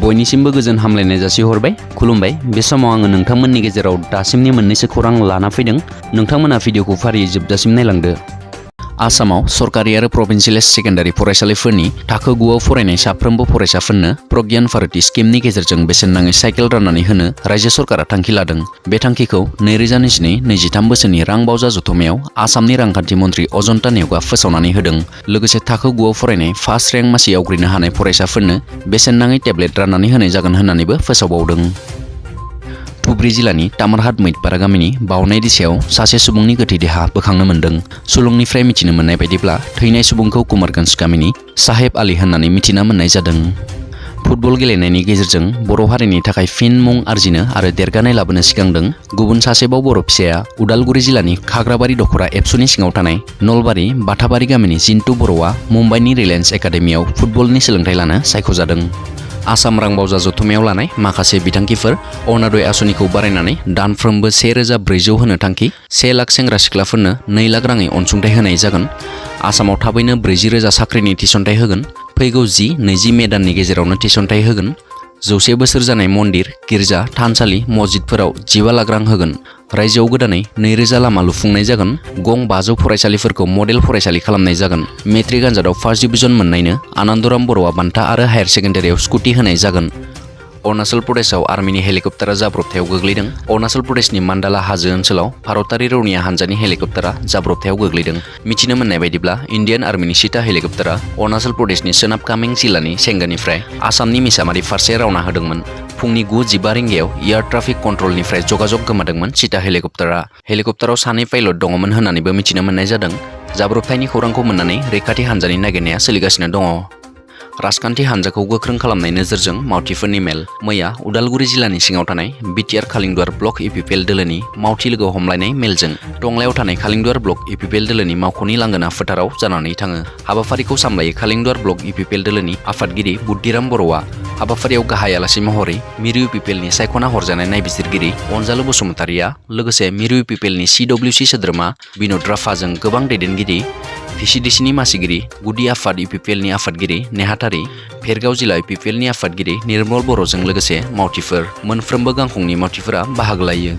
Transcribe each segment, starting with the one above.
बयनिसिमबो गोजोन हामलायनाय जासिहरबाय खुलुमबाय। बे समाव आङो नोंथांमोननि गेजेराव दासिमनि मोननैसो खौरां लाना फैदों। नोंथांमोना भिडिअखौ फारियै जोबजासिम नायलांदो। आसामाव सरकारि आरो प्रभिन्सियेल सेकेन्डारि फरायसालिफोरनि थाखो 9आव फरायनाय साफ्रोमबो फरायसाफोरनो प्रज्ञान भारती स्किमनि गेजेरजों बेसेन नाङै साइकेल राननानै होनो रायजो सरकारा थांखि लादों। बे थांखिखौ 2022-23 बोसोरनि रां बावजा जथुमायाव आसामनि रांखान्थि मन्थ्रि अजन्ता नेउगा फोसावनानै होदों। लोगोसे थाखो 9आव फरायनाय फार्स्ट रेंक मासि आवग्रिनो हानाय फरायसाफोरनो बेसेन नाङै टेब्लेट राननानै होनाय जागोन होननानैबो फोसावबावदों। धुब्री जिल्लानि तामारहाट मैतपारा गामिनि बावनाय दिसायाव सासे सुबुंनि गोथै देहा बोखांनो मोन्दों। सुलुंनिफ्राय मिथिनो मोननाय बायदिब्ला थैनाय सुबुंखौ कुमारगंज गामिनि साहेब आली होननानै मिथिना मोननाय जादों। फुटबल गेलेनायनि गेजेरजों बर' हारिनि थाखाय फिन मुं आरजिनो आरो देरगानाय लाबोनो सिगांदों। गुबुन सासेबाव बर' फिसाया उदालगुरि जिल्लानि खाग्राबारि दख'रा एबसुनि सिङाव थानाय नलबारि बाथाबारि गामिनि जिन्तु बर'आ मुम्बाइनि रिलायेन्स एकाडेमियाव फुटबलनि सोलोंथाइ लानो सायख'जादों। आसाम रां बावजा जथुमायाव लानाय माखासे बिथांखिफोर अरुण'दय आसनिखौ बारायनानै दानफ्रोमबो 1400 होनो थांखि, 1 लाख सेंग्रा सिख्लाफोरनो 2 लाख राङै अनसुंथाइ होनाय जागोन। आसामाव थाबैनो 40,000 साख्रिनि थिसनथाइ होगोन। फैगौ 10-20 मे दाननि गेजेरावनो थिसनथाइ होगोन। 100 बोसोर जानाय मन्दिर, गिर्जा, थानसालि, मस्जिदफोराव 15 लाख रां होगोन। रायजोआव गोदानै 2000 लामा लुफुंनाय जागोन। गं 500 फरायसालिफोरखौ मडेल फरायसालि खालामनाय जागोन। मेट्रिक आनजादाव फार्स्ट डिभिजन मोननायनो आनन्दराम बर'आ बान्था आरो हायार सेकेन्डारियाव स्कुटि होनाय जागोन। अरुणाचल प्रदेशआव आर्मिनि हेलिकप्टारा जाब्रबथायाव गोग्लैदों। अरुणाचल प्रदेशनि मान्डाला हाजो ओनसोलाव भारतारि रौनिया हान्जानि हेलिकप्टारा जाब्रबथायाव गोग्लैदों। मिथिनो मोननाय बायदिब्ला इन्डियान आर्मिनि चिता हेलिकप्टारा अरुणाचल प्रदेशनि सोनाब कामें जिल्लानि सेंगानिफ्राय आसामनि मिसामारि फारसे रावना होदोंमोन। फुंनि 9:15 रिंगायाव एयार ट्राफिक कन्ट्रलनिफ्राय जगाजग गोमादोंमोन चिता हेलिकप्टारा। हेलिकप्टाराव 2 पाइलट दङमोन होननानैबो मिथिनो मोननाय जादों। जाब्रबथायनि खौरांखौ मोननानै रैखाथि हान्जानि नागिरनाया सोलिगासिनो दङ। राजखान्थि हान्जाखौ गोख्रों खालामनाय नोजोरजों मावथिफोरनि मेल। मैया उदालगुरि जिल्लानि सिङाव थानाय बिटिआर खालिंदुवार ब्लक इउपिपिएल दोलोनि मावथि लोगो हमलायनाय मेलजों टंलायाव थानाय खालिंदुवार ब्लक इउपिपिएल दोलोनि मावख'नि लांगोना फोथाराव जानानै थाङो। हाबाफारिखौ सामलायो खालिंदुवार ब्लक इउपिपिएल दोलोनि आफादगिरि बुद्धिराम बर'आ। हाबाफारियाव गाहाय आलासि महरै मिरु इउपिपिएलनि सायख'ना हरजानाय नायबिजिरगिरि अनजालु बसुमतारिया, लोगोसे मिरु इउपिपिएलनि सिडब्लिउसि सोद्रोमा बिन'द राभाजों गोबां दैदेनगिरि, भिसिडिसिनि मासिगिरि, गुदि आफाद इउपिपिएलनि आफादगिरि नेहाथारि, भेरगाव जिल्ला इउपिपिएलनि आफादगिरि निर्मल बर'जों लोगोसे मावथिफोर। मोनफ्रोमबो गांखंनि मावथिफोरा बाहागो लायो।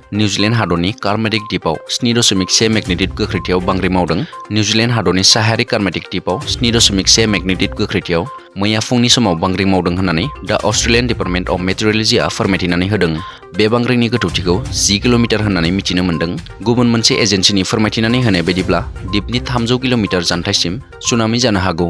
निउजिलेन्ड हादरनि कार्मेटिक दिपआव 7.1 मेगनेटिक गोख्रैथियाव बांग्रि मावदों। निउजिलेन्ड हादरनि साहायारि कार्मेटिक दिपआव 7.1 मेगनेटिक गोख्रैथियाव मैया फुंनि समाव बांग्रि मावदों होननानै दा अस्ट्रेलियान डिपार्टमेन्ट अफ मेट्रिअलजिआ फोरमायथिनानै होदों। बे बांग्रिनि गोथौथिखौ 10 किल'मिटार होननानै मिथिनो मोन्दों। गुबुन मोनसे एजेन्सिनि फोरमायथिनानै होनाय बायदिब्ला दिपनि 300 किल'मिटार जानथायसिम सुनामि जानो हागौ।